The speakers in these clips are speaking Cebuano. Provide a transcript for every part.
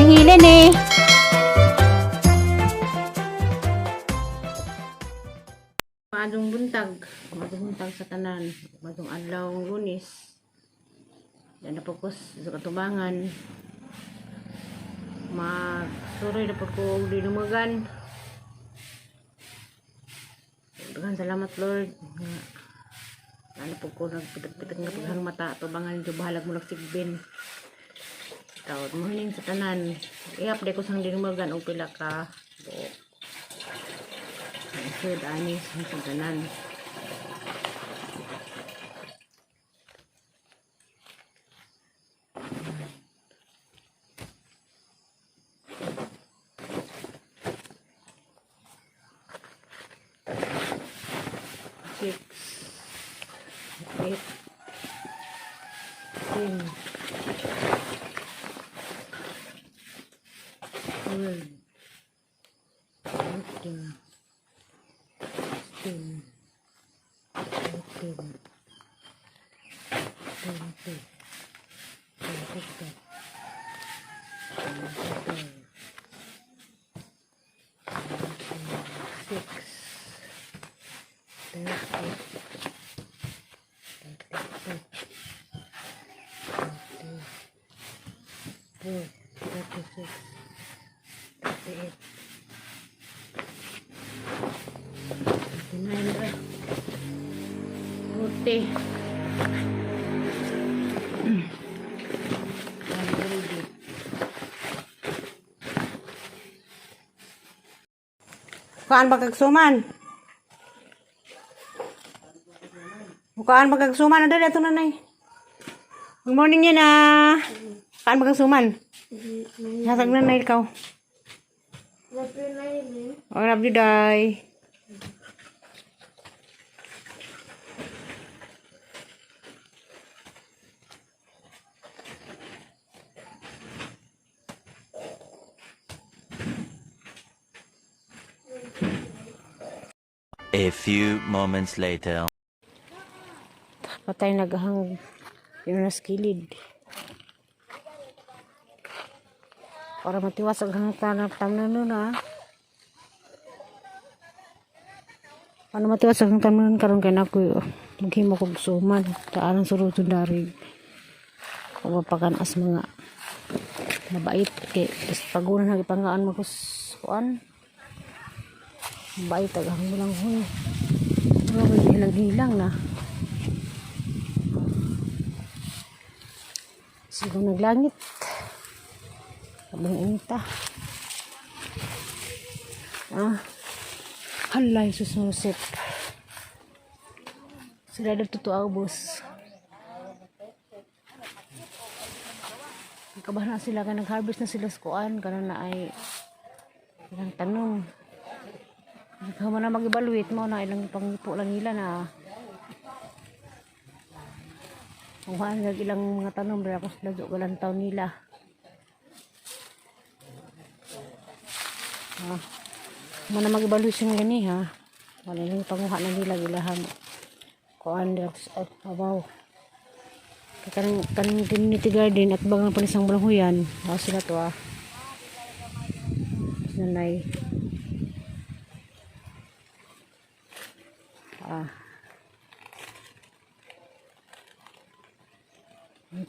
Nahilin eh. Maadong buntag, maadong buntag sa tanan, maadong adlaw ng Lunes. Yan na po ko sa katubangan. Magsuroy na po ko og dinumagan. Daghan salamat, Lord, nga ano po ko nagpitak-pitak nga paghang mata tubangan jo bahalag mo sigbin. Tawad morning sa tanan. I-update ko sang dinumagan og pila ka buok. Sud ani sa tanan. Six, eight, 10, 12, 13, 16, 18, 20, 22, 23, 26, 30, 32, 34, 36, 38, 39 ra. 40. Kaan ba kagsuman? Kaan ba kagsuman? Ano dito, nanay? Good morning yun ah. Kaan ba kagsuman? Hatag nanay ikaw. Oh, love you, day. A few moments later. Patay naghang yun nas kilid. Para matiwas ang hang tanap tamnan nun ah. Ano matiwas ang tamnan karon kay nako maghimo kog suman taanang surutun dari. Papakan as mga mabait kay is pagunan na gipanggaan mo kus kuan. Mabait ag hang lang huy. Ano hilang-hilang na. Siguro naglangit. Abang inita. Ah. Halay sususip. Sila dito to boss. Kabahan na sila kay nag-harvest na sila sa kuan karon na ay ilang tanom. Nagkama na mag-evaluate mo na ilang pangipo lang nila na. Kuhaan nag ilang mga tanom dira ako sila galang taon nila. Ah. Mo na mag-evaluation gani ha. Wala lang panguha na nila ilahang kuan dira sa abaw. Kay kanang kanang community garden at bangang panisang balanghuyan. Ako sila to ah. Nanay. Ah.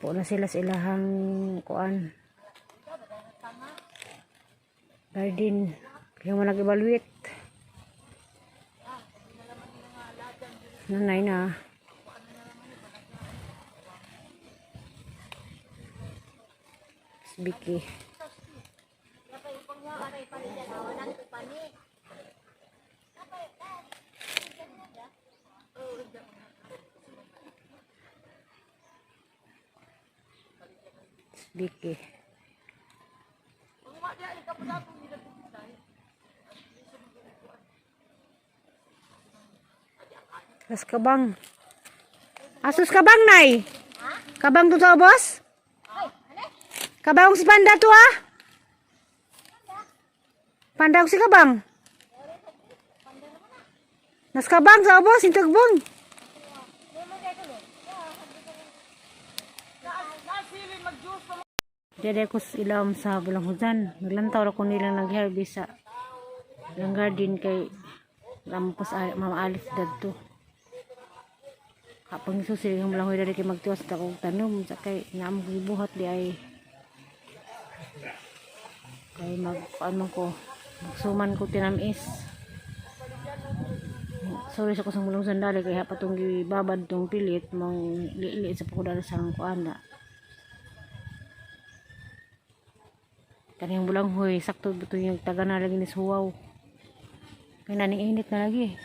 Po na sila sa ilahang kuan garden. Kaya mo nag-evaluate. Nanay na. Vicky. Vicky. Las kabang. Asus kabang, nay. Kabang to to, boss? Kabang si panda to ah. Panda ko si kabang. Nas kabang sa boss, intagbong. Dede ko sa ilawom sa bulanghujan. Naglantaw ra ko nilang nag-harvest sa ilang garden kay lampos Mama Alice dadto. Kapag susi ang bulanghoy dali kay magtiwas ta kog tanom sa kay naamo gibuhat di ay kay mag kuan man ko, magsuman ko tinamis. Sorry sa kusang bulong sandali kay hapatong gibabad tong pilit mong lili sa pagkudala sa kuan na. Kaniyang bulanghoy sakto buto yung taga na lagi ni suwaw. Kay naning init na lagi.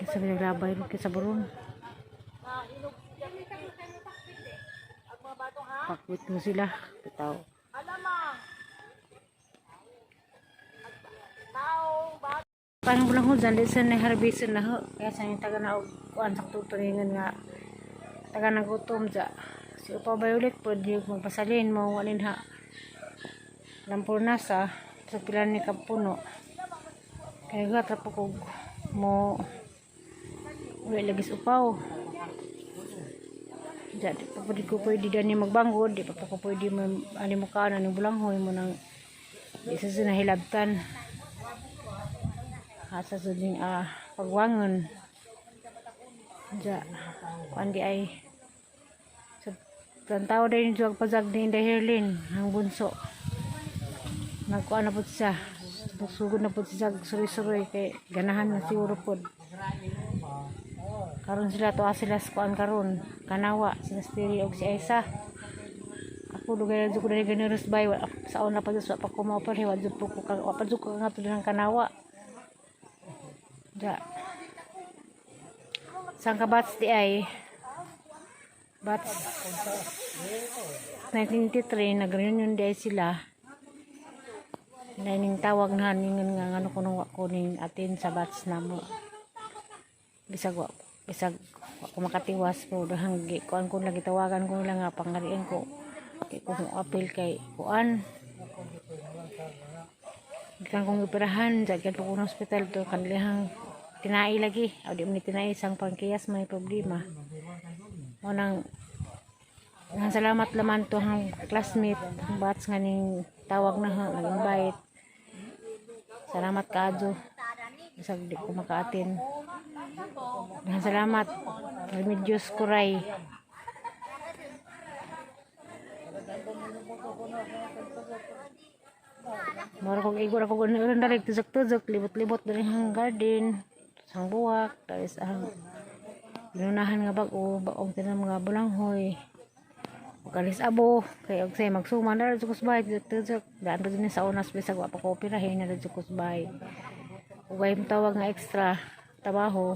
Kaysa pinaglabay ron kaysa baron. Pakwit mo sila. Bitaw. Parang bulanghoy dyan, di sa na-harvest na ho. Kaya sa yung taga na og kuan sakto turingan nga taga na gutom dya. Si Upa Violet po, di magpasalin mo alin ha. Lampurnasa sa pila ni kapuno. Kaya nga trapo ko mo uli lagi sa upaw. Diya, di pa pwede ko pwede dani magbanggod, di pa po ko pwede mo ani mo kaan ani bulanghoy mo nang di sa sinahilabtan. Asa sa ding pagwangon. Diya, kuan di ay sa tantaw din yung pazag ni Inday Herlin, ang bunso. Nagkuan na po siya. Nagsugod na po siya suroy-suroy kay ganahan na siguro po. Karon sila tuwa sila sa kuan karon. Kanawa sila Stiri og si Aisa. Ako dugay na jud ko dali generous bay sa una pa jud pa ko mao pa wa jud po ko wa pa jud ko nga ng kanawa. Ja. Sang ka batch di ay batch 1983, nag-reunion di ay sila. Ning tawag na ningon nga ngano kuno wa ko ning atin sa batch namo. Bisag wa ko makatiwas pero dahang gi kuan ko lagi tawagan ko nila nga pangarian ko kay ko mo apil kay kuan gikan kong operahan dyan po ko ng hospital to kanilahang tinai lagi o di mo ni tinai sang pangkiyas may problema mo nang. Ang salamat laman to ang classmate ang batch nga ning tawag na ha nag-invite. Salamat kaadyo bisag di ko makaatin. Daghang salamat, Remedios Kuray. Mura kog igor ako ganoon dali tuzok-tuzok, libot-libot dali ang garden sang buwak dali sa ang ginunahan nga bag-o bagong tinam nga bulanghoy. Kalis abo kay og say magsuma na ra kusbay tuzok daan pa din sa unas bisag wa pa ko operahin na ra kusbay ug ay tawag nga extra trabaho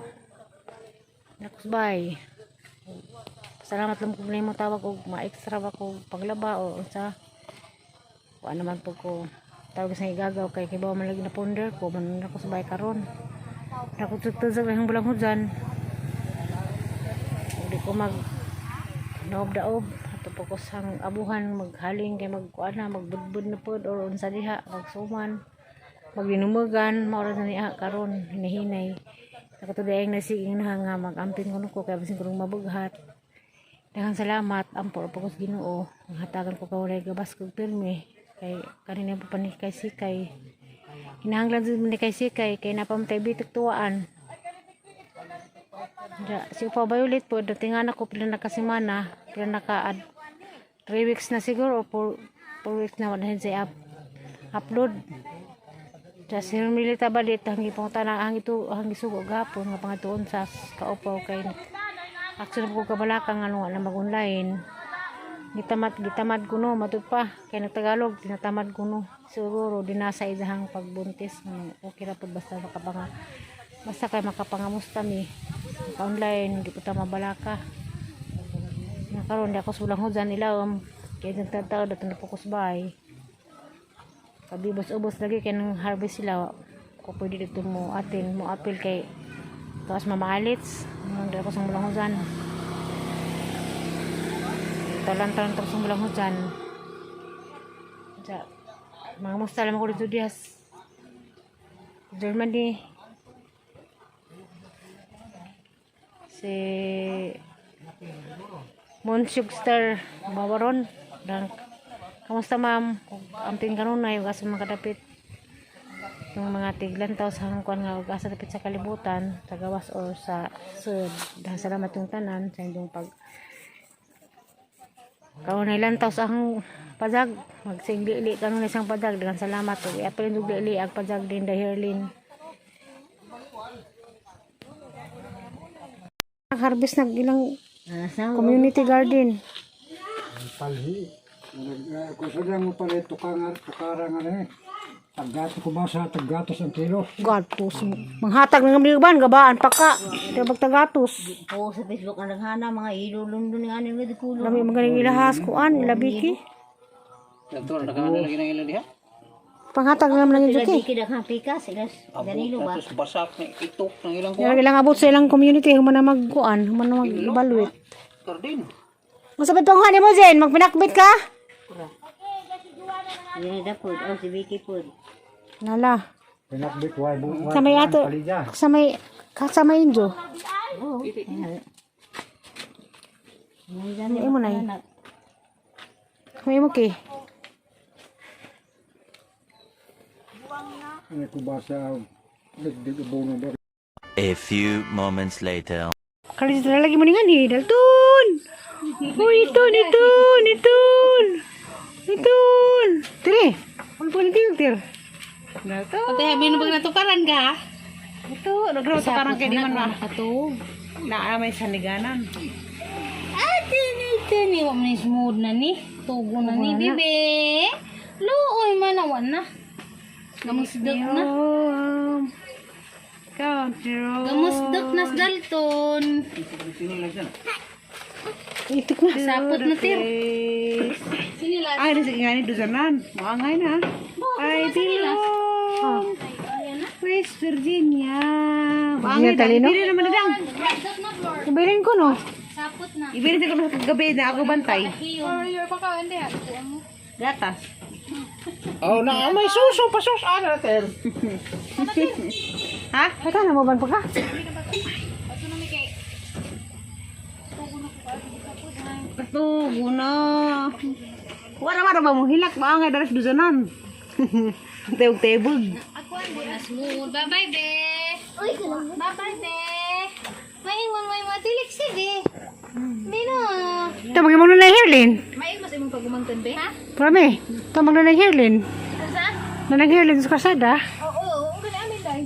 na kusbay. Salamat lang kung mo tawag og ma-extra ba ko paglaba o unsa. Wa naman po ko tawag sa igagaw kay kibaw man lagi na ponder ko man na ko sa bahay karon. Ako tutuzag lang bulang hujan. Di ko mag daob-daob ato po ko sang abuhan maghaling kay magkuan na magbudbud na pod or unsa diha magsuman magdinumugan mao ra na niya karon hinahinay sa katudayang nasiging na nga magamping kuno ko kay bisin kuno mabughat. Daghang salamat, ampo ra po ko sa Ginoo ang hatagan ko kawalay gabas kog pirmi kay kanina pa ni kay sikay hinahanglan jud ni kay sikay kay napamatay bitik tuwaan. Ja, si Upa Violet po, datingan ako pila na kasimana, pila naka 3 weeks na siguro, o 4 weeks na wala siya upload. Ja, si Hermilita Balit, hangi pangutana, hangi ito, hangi sugo gapon, nga pangatuon sa kaupaw kay action ko kabalaka nga ano na mag-online. Gitamad ko no, matud pa, kay nagtagalog, tinatamad ko no. Siguro, dinasa idahang pagbuntis, okay ra po basta makapanga, basta kay makapangamusta mi maka-online, hindi po ta mabalaka nga karon di ako sulang hujan ilawom kay dyan tao dato na po sa bahay kabibos-ubos lagi kay nang harvest sila ko pwede dito mo atin mo apil kay taas mamaalits nang di ako sa mulang hujan talan-talan tapos sa mulang hujan. Ja, mga musta lang ako dito diyas Germany si Monsyugster Bawaron. Dan kamusta, ma'am? Amping kanunay ug asa mga kadapit yung mga tiglantaw sa hangkuan nga ug asa dapit sa kalibutan, sa gawas or sa sud. Daghang salamat yung tanan sa inyong pag kanunay lantaw sa ang padag magsinglili kanunay sang padag. Daghang salamat ug iapil og lili ang padag din dahirlin. Harvest nag ilang community garden. Palhi. Kung saan mo pala tukangan, tukarang ano eh. Taggato ko ba sa taggatos ang kilo? Gatos. Manghatag ng uban, gabaan pa ka. Tabag tagatos. Oo, sa Facebook ang naghana, mga ilulundo ni ano nga kulo. Lami magaling ilahas kuan, ilabiki. Panghatag naman lang yung Sila juki. di kida kang pikas, ilas Danilo ba? Basak ni itok ng ilang Ilang ilang abot sa ilang community, human na magkuan, human na mag-evaluate. kardin. Masabit pang mo, Jen, magpinakbit ka? Yan na pod, oh si Vicky pod. Nala. Pinakbit, why bu? Sa may ato, sa may, sa may injo. Oo. May mo na eh. May mo ki. Ano ko ba sa digdig ubo ba? A few moments later. Kali dito lagi mo ni nga ni, Dalton! Uy, iton, iton, iton! Iton! Tire! Ang po ni Tir. Dalton! Ate, habi bang natukaran ka? Ito, nagraw sa karang kay di man ma. Ato. Naa may saniganan. Ate, nito ni wa man smooth na ni. Tugo na ni, bibe. Luoy man awan na. Gamusdak na. Country road. Gamusdak na sa Dalton. Itik na. Sapot na tir. Ay, nasa nga ni Duzanan. Maangay na. Ay, belong. West Virginia. Maangay na. talino? Ibili naman na dang. Gamusdak na, Flor. Ibilin ko no. Sapot na. Ibili ko na kagabi na ako bantay. Hiyon. Gatas. Oh, na may suso pasos ana ter. Ha? Ito na mo ban pa ka? Tugo na. Wala wala ba mo hilak maangay daras Duzanan. Tewag tebog. Smooth. Bye-bye, be. Bye-bye, be. Maingon mo yung mga tilik, sige. Be no. Ito magimong na Herlin. Maingon sa imong pagumangton, be? Ha? Prame. Ito magna na Herlin. Sa? Nanang Herlin sa kasada. Oo, ang ganda amin, day.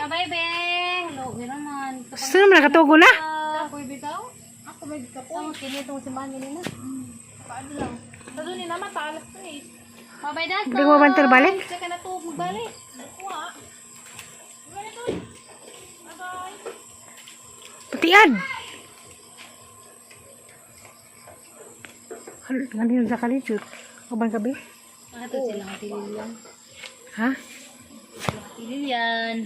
Bye-bye, be. Hello, meron man. Gusto naman nakatugo na. Ako bitaw? Ako may kapoy. Ang kini itong simbahan nila na. Paano lang? Sa doon nila matalas to eh. Bye-bye, Dalton. Hindi mo bantar balik? Tsaka na to, magbalik. Kuha. Patian. Ano yun sa kalichut? Kaban kabi? Ato sila ang tililian. Ha? Tililian.